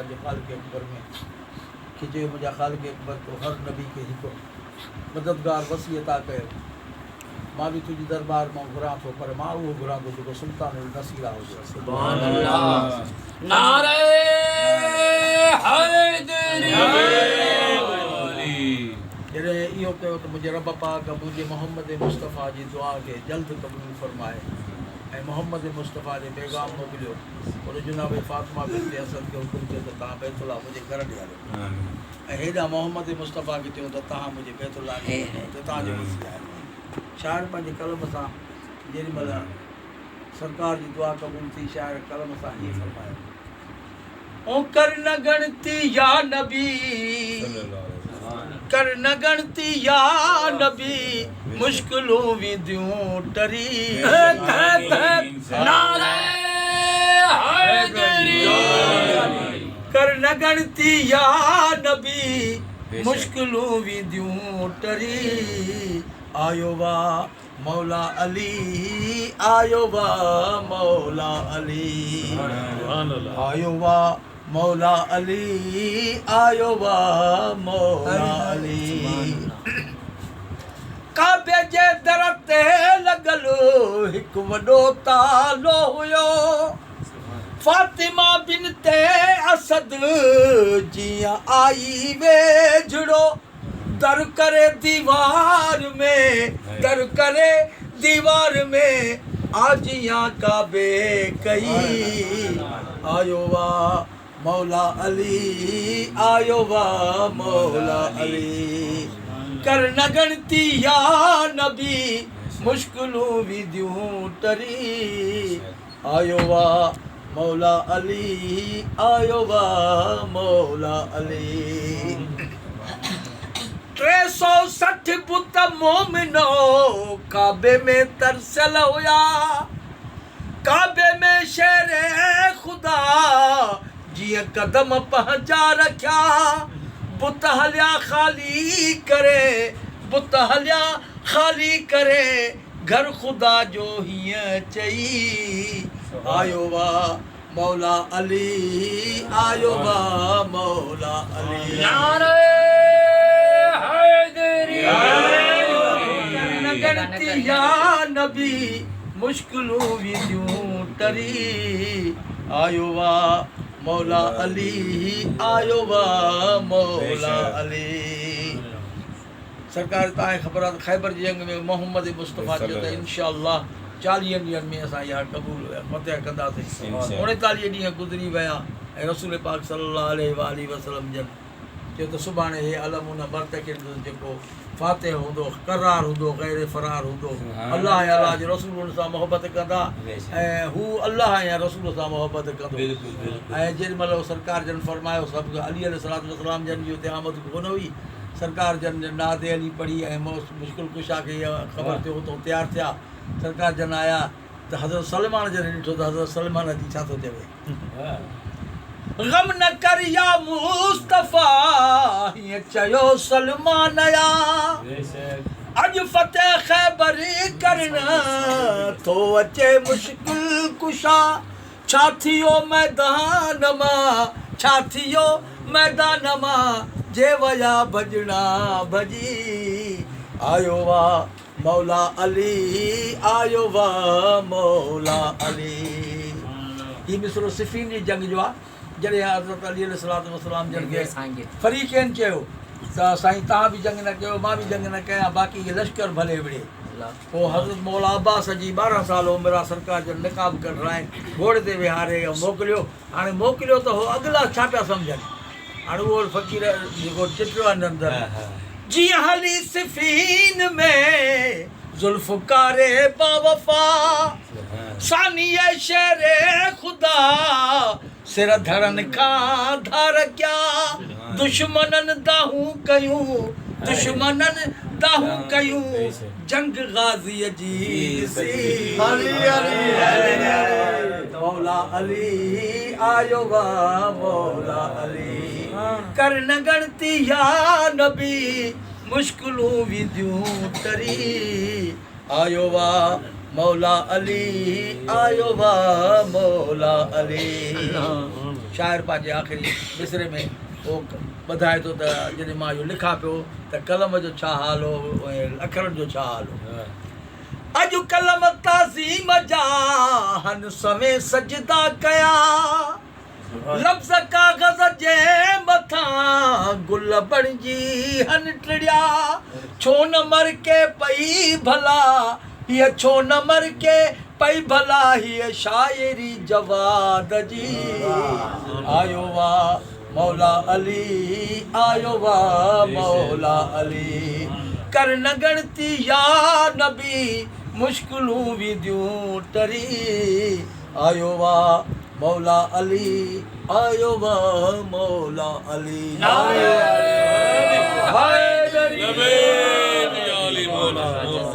پنهنجي خالق اڪبر ۾ کي چيو منهنجا خالق اڪبر تو هر نبي کي هڪ مددگار وصي عطا ڪيو مان به تنهنجي دربار مان گهران ٿو پر مان اهو گهران ٿو جيڪو سلطان النصيره هجي. سبحان الله نعره حيدري. جڏهن اهو ڪيو ته منهنجي رب پاڪ منهنجي محمد مصطفيٰ جي دعا کي جلد قبول فرمائي ۽ محمد مصطفيٰ ڏي پيغام موڪليو ان جناب فاطمه بنت اسد کي حڪم ٿيو ته توهان بيت الله منهنجي گهر ڏي هلو ۽ هيڏانهن محمد مصطفيٰ کي چيو ته توهان منهنجي بيت الله ڏي وڃو اتي توهان جو وصي آيو آهي. شاعر پنهنجي قلم سان جيڏي مهل سرڪار جي دعا قبول ٿي شاعر قلم سان هيئن فرمايو. او ڪر نه ڳڻتي يا نبي ڪر نه ڳڻتي يا نبي مشڪلون وينديون ٽري. نعري حيدري. ڪر نه ڳڻتي يا نبي مشڪلون وينديون ٽري. آيو وا مولا علي آيو وا مولا علي آيو وا مولا علي آيو وا مولا علي ڪعبي جي در تي لڳل هڪ وڏو تالو هيو فاطمه بنت اسد جيئن آئي ويجهڙو در ڪري ديوار ۾، در ڪري ديوار ۾، آجيان ڪعبي ڪئي. آيو وا مولا علي، آيو وا مولا علي. ڪر نه ڳڻتي يا نبي، مشڪلون وينديون ٽري. آيو وا مولا علي آيو وا مولا علي. 360 بت مومنو ڪعبي ۾ ترسيل هيا ڪعبي ۾ شير خدا جيئن قدم پنهنجا رکيا بت هليا خالي ڪري بت هليا خالي ڪري گهر خدا جو هيئن چئي، آيو وا مولا علي، آيو وا مولا علي. نعري حيدري. ڪر نه ڳڻتي يا نبي، مشڪلون وينديون ٽري، آيو وا مولا علي، آيو وا مولا علي. سرڪار توهان کي خبر آهي ته خيبر جي جنگ ۾ محمد مصطفيٰ چيو ته انشاء الله چاليهن ڏينهن ۾ اسان اها قبول فتح ڪنداسين. اوڻيتاليهه ڏينهن گذري ويا ۽ رسول پاڪ صلي الله عليه واٰله وسلم جن چيو ته سڀاڻي هي علم ان مرد کي ڏيندس جيڪو فاتح هوندو، قرار هوندو، غير فرار هوندو. الله ۽ الله جو رسول ان سان محبت ڪندا ۽ هو الله ۽ رسول سان محبت ڪندو. ۽ جيڏي مهل سرڪار جن فرمايو سڀ علي عليه الصلوة والسلام جن جي اتي آمد ڪونه هئي. سرڪار جن نعت علي پڙهي ۽ مشڪل ڪشا کي اها خبر ٿيو اتان تيار ٿيا. سرڪار جن آيا ته حضرت سلمان جڏهن ڏٺو ته حضرت سلمان اچي ڇا ٿو چوي. غم نه ڪر يا مصطفيٰ هيئن چيو سلمان آ اڄ فتح خيبر ڪرڻ ٿو اچي مشڪل ڪشا ڇا ٿيو ميدان مان، ڇا ٿيو ميدان مان، جي ويا ڀڄڻا ڀڄي. آيو وا مولا علي، آيو وا مولا علي. هي مصرعو صفين جي جنگ جو آهي، جڏهن حضرت علي عليه الصلوة والسلام جن کي فريقين چيو ته سائين توهان به جنگ نه ڪيو، مان به جنگ نه ڪيان، باقي هي لشڪر ڀلي وڙهي. پوء حضرت مولا عباس جي 12 سال عمر آ سرڪار جن نقاب ڪڍرائي گهوڙي تي ويهاري ۽ موڪليو. هاڻي موڪليو ته هو اڳلا ڇا پيا سمجهن. هاڻي اهو فقير جيڪو چٽيو آهي اندر. جيئن هلي صفين ۾ ذوالفقار باوفا ثانيء شير خدا سر ڌڙن کان ڌار ڪيا دشمنن دانهون ڪيون دشمنن دانهون ڪيون جنگ غازيء جي ڏسي مولا علي آيو وا مولا علي ڪر نه ڳڻتي يا نبي مشڪلون وينديون ٽري. آيو وا مولا علي آيو وا مولا علي. شاعر پنهنجي آخري مصرع ۾ اهو ٻڌائي ٿو ته جڏهن مان اهو لکان پيو ته قلم جو ڇا حال هو ۽ اکرن جو ڇا حال هو. اڄ قلم تعظيم جا هن سوين سجدا ڪيا. لفظ ڪاغذ جي مٿان گل بڻجي هن ٽڙيا. ڇو نه مرڪي پئي ڀلا هيء ڇو نه مرڪي پئي ڀلا هيء شاعري جواد جي. آيو وا مولا علي آيو وا مولا علي. ڪر نه ڳڻتي يا نبي مشڪلون وينديون ٽري. آيو وا مولا علي آيو وا مولا علي. نعري حيدري. لبيڪ يا علي مولا.